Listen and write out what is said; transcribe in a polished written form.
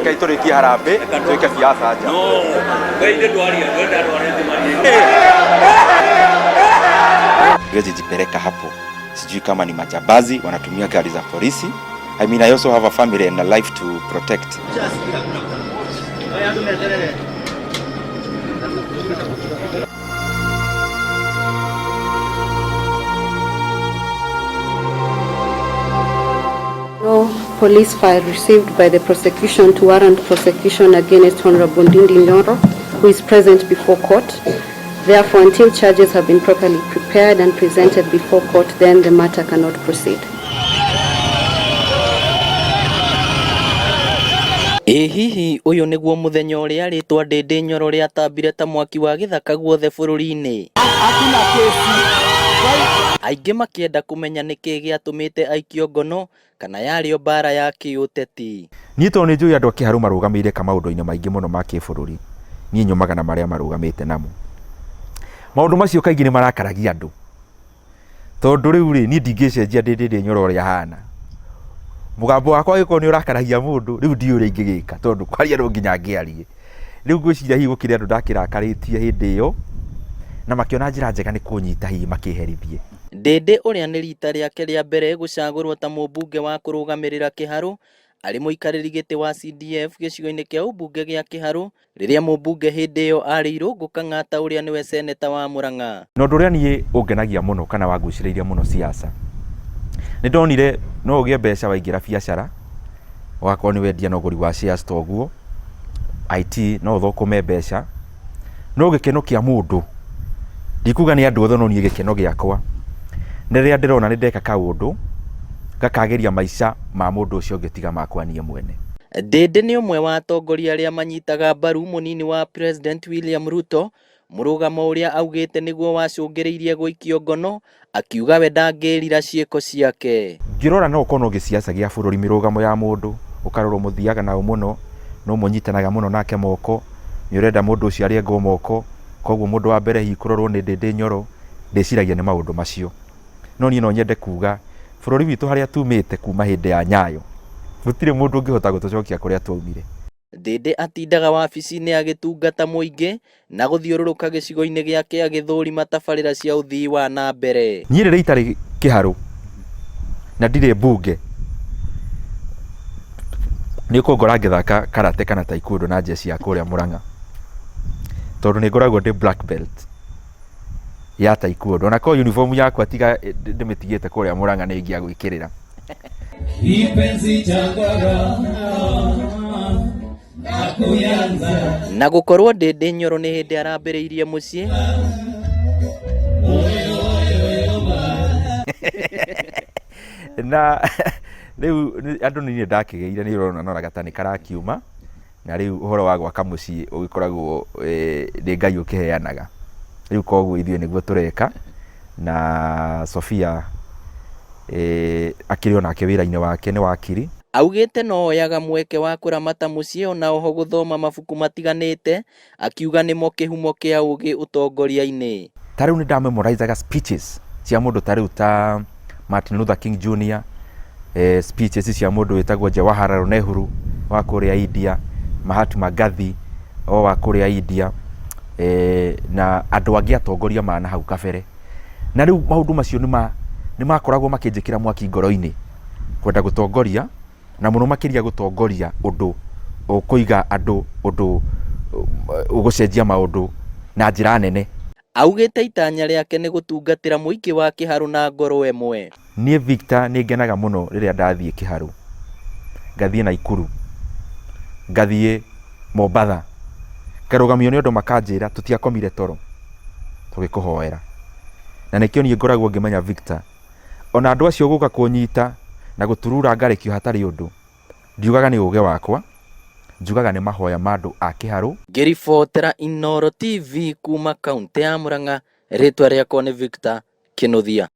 Rekei tũrĩkie harambĩ twĩke biaca nja. No, we ithe ndwaria, ndwenda andũ arĩa angĩ marie. Siwezi jipeleka hapo, sijui kama ni majambazi wanatumia gari za polisi. I mean, I also have a family and a life to protect. No police file received by the prosecution to warrant prosecution against Honorable Ndindi Nyoro, who is present before court. Therefore, until charges have been properly prepared and presented before court, then the matter cannot proceed. Ĩ hihi ũyũ nĩguo mũthenya ũrĩa rĩtwa Ndĩndĩ Nyoro rĩatambire ta mwaki wa gĩthaka guothe bũrũri-inĩ? Aingĩ makĩenda kũmenya nĩkĩ gĩatũmĩte aikio ngono kana yarĩ o mbara ya kĩũteti. Niĩ tondũ nĩ njũĩ andũ a Kĩharũ marũgamĩire ka maũndũ-inĩ maingĩ mũno ma kĩbũrũri, niĩ nyumaga na marĩa marũgamĩte namo. Maũndũ macio kaingĩ nĩ marakaragia andũ, tondũ rĩu rĩ, niĩ ndingĩcenjia ndĩ Ndĩndĩ Nyoro ũrĩa hana. Mũgambo wakwa angĩkorwo nĩ ũrakaragia mũndũ, rĩu ndiũĩ ũrĩa ingĩgĩka tondũ kwaria no nginya ngĩarie. Rĩu ngwĩciria hihi gũkĩrĩ andũ ndakĩrakarĩtie hĩndĩ ĩyo, na makĩona njĩra njega nĩ kũnyita hihi makĩherithie. Ndĩndĩ ũrĩa nĩ rita rĩake rĩa mbere gũcagũrwo ta mũmbunge wa kũrũgamĩrĩra Kĩharũ arĩ mũikarĩri gĩtĩ wa CDF gĩcigo-inĩ kĩa ũmbunge gĩa Kĩharũ rĩrĩa mũmbunge hĩndĩ ĩyo arĩ Irũngũ Kang'ata ũrĩa nĩwe seneta wa Murang'a. Na ũndũ ũrĩa niĩ ũngenagia mũno kana wangucĩrĩirie mũno siasa, nĩ ndonire no ũgĩe mbeca waingĩra biacara, ũgakorwo nĩ wendia na ũgũri wa shares ta ũguo, IT no ũthũkũme mbeca, no gĩkeno kĩa mũndũ, ndikuga nĩ andũ othe no niĩ gĩkeno gĩakwa, nĩ rĩrĩa ndĩrona nĩ ndeka kaũndũ, gakagĩria maica ma mũndũ ũcio ũngĩ tiga makwa niĩ mwene. Ndĩndĩ nĩ ũmwe wa atongoria arĩa manyitaga mbaru mũnini wa President William Ruto, mũrũgamo ũrĩa augĩte nĩguo wacũngĩrĩirie gũikio ngono, akiuga we ndangĩrira ciĩko ciake. Ngĩrora no ũkorwo no gĩciaca gĩa bũrũri mĩrũgamo ya mũndũ, ũkarora mũthiaga nao mũno, no mũnyitanaga mũno nake moko, nĩ ũrenda mũndũ ũcio arengwo moko, koguo mũndũ wa mbere hihi kũrorwo nĩ Ndĩndĩ Nyoro, ndĩciragia nĩ maũndũ macio. No niĩ no nyende kuga bũrũri witũ harĩa tumĩte kuma hĩndĩ ya Nyayo, gũtirĩ mũndũ ũngĩhota gũtũcokia kũrĩa twaumire. Ndĩndĩ atindaga wabici-inĩ agĩtungata mũingĩ na gũthiũrũrũka gĩcigo-inĩ gĩake agĩthũrima tabarĩra cia ũthii wa na mbere. Niĩ rĩrĩa itarĩ Kĩharũ na ndirĩ mbunge, nĩ ũkũngora ngĩthaka karate kana taekwondo na njeci ya kũrĩa Mũrang'a, tondũ nĩ ngoragwo ndĩ black belt ya taekwondo. Ona korwo uniform yakwa tiga ndĩmĩtigĩte kũrĩa Mũrang'a nĩ ingĩagwĩkĩrĩra. Kipenzi changwara na kuyanza Na gũkorwo Ndĩndĩ Nyoro nĩ hĩndĩ arambĩrĩirie mũciĩ, Na rĩu andũ nĩ niĩ ndakĩgĩire nĩ ũrona noraga ta nĩ karakiuma, na rĩu ũhoro wa gwaka mũciĩ ũgĩkoragwo nĩ Ngai ũkĩheanaga. Rĩu koguo ithuĩ nĩguo tũreka, na Sophia akĩrĩ onake wĩra-inĩ wake nĩ wakiri. Augĩte no oyaga mweke wa kũramata mũciĩ ona oho gũthoma mabuku matiganĩte, akiuga nĩmo kĩhumo kĩa ũgĩ ũtongoria-inĩ. Ta rĩu nĩ ndamemorizaga speeches cia mũndũ ta rĩu ta Martin Luther King Jr, speeches cia mũndũ wĩtagwo Jawaharlal Nehru wa kũrĩa India, Mahatma Gandhi o wa kũrĩa India, na andũ angĩ atongoria ma na hau kabere. Na rĩu maũndũ macio nĩ makoragwo makĩnjĩkĩra mwaki ngoro-inĩ kwenda gũtongoria, na mũno makĩria gũtongoria ũndũ ũkũiga andũ ũndũ ũgũcenjia maũndũ na njĩra nene. Augĩte itanya rĩake nĩ gũtungatĩra mũingĩ wa Kĩharũ na ngoro ĩmwe. Niĩ Victor nĩ ngenaga mũno rĩrĩa ndathiĩ Kĩharũ, ngathiĩ Naikuru, ngathiĩ Mombatha, ngarũgamio nĩ andũ makanjĩra tũtiakomire toro tũgĩkũhoera. Na nĩkĩo niĩ ngoragwo ngĩmenya Victor, ona andũ acio gũka kũnyita na gũturura ngarekio hatarĩ ũndũ, ndiugaga nĩ ũgĩ wakwa, njugaga nĩ mahoya ma andũ a Kĩharũ. Ngĩribotera Inooro TV kuma kauntĩ ya Murang'a, rĩtwa rĩakwa nĩ Victor Kĩnuthia.